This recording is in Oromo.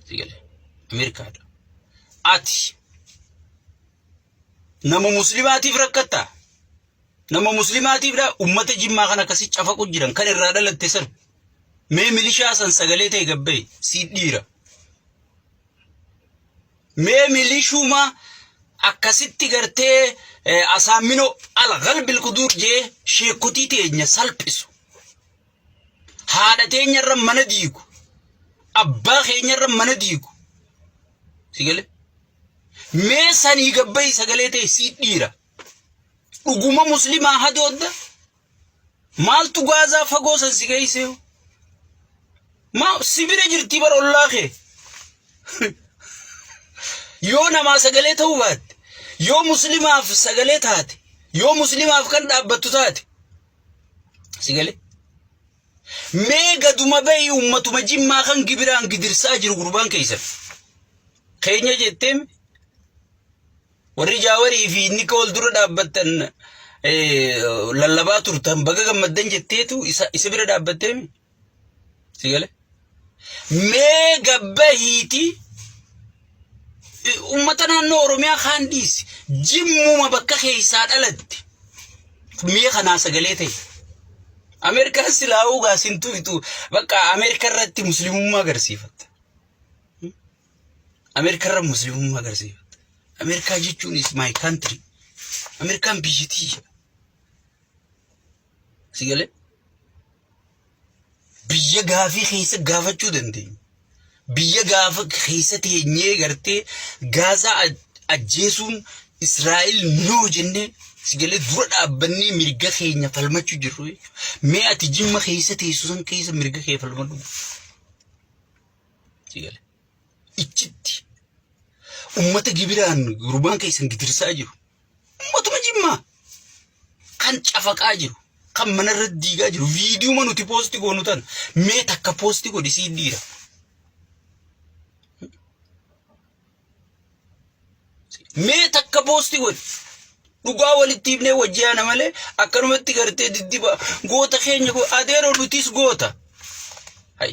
Si galee Ameerikaadha. Ati nama muslimaatiif rakkattaa? Nama muslimaatiif dha ummata jimmaa kan akkasi cafaqu jiran kan irraa dhalatte san. Mee milishaa san sagalee ta'e gabbee sii dhiira. Mee milishuma akkasitti gartee asaaminoo algalbil kuduur jee sheekotii teenya salphisu. Haadha teenyarra mana diigu. Abbaa keenyarra mana diigu. Si galee? Mee sanii gabbayi sagalee ta'e sii dhiira. Dhuguma muslimaa hadoodda maaltu gaazaa fagoo san si geessee? Maa si bira jirtii bar ollaa kee. Yoo namaa sagalee ta'uu baatte, yoo muslimaaf sagalee taate, yoo muslimaaf kan dhaabbattu taate, si galee? Mee gaduma bahi ummatuma jimmaa kan gibiraan gidirsaa jiru gurbaan keessan. Keenya jetteem warri jaawarii fi inni ka wal dura dhaabbattan lallabaa turtan baga gammaddan jetteetu isa bira dhaabbatteemi. Si galee? Mee gabbahiiti ummata naannoo Oromiyaa kaan dhiisi jimmuma bakka keessaa dhalatte mee kanaa sagalee ta'e. Ameerikaan silaa'uu gaasintu itu bakka Ameerikaa irratti muslimummaa agarsiifatta. Ameerikaa irra muslimummaa agarsiifatta. Ameerikaa jechuun is my country. Ameerikaan biyya tiyya. Si galee? Biyya gaafii keessa gaafachuu dandeenya. Biyya gaafa keessa teenyee gartee Gaazaa ajjeesuun Israa'el noo jennee si galee dura dhaabbannee mirga keenya falmachuu jirru jechuudha. Mee ati jimma keessa teessu san keessa mirga kee falmadhu. Si galee. Ichitti ummata gibiraan gurbaan keessan gidirsaa jiru. Ummatuma jimmaa kan cafaqaa jiru kan manarra diigaa jiru viidiyuma nuti poosti goonu tan mee takka poosti godhi sii dhiira. Mee takka poosti godhi. Dhugaa walitti himnee wajji yaana malee akkanumatti gartee diddiba goota keenya adeeroo nutis goota. Hay.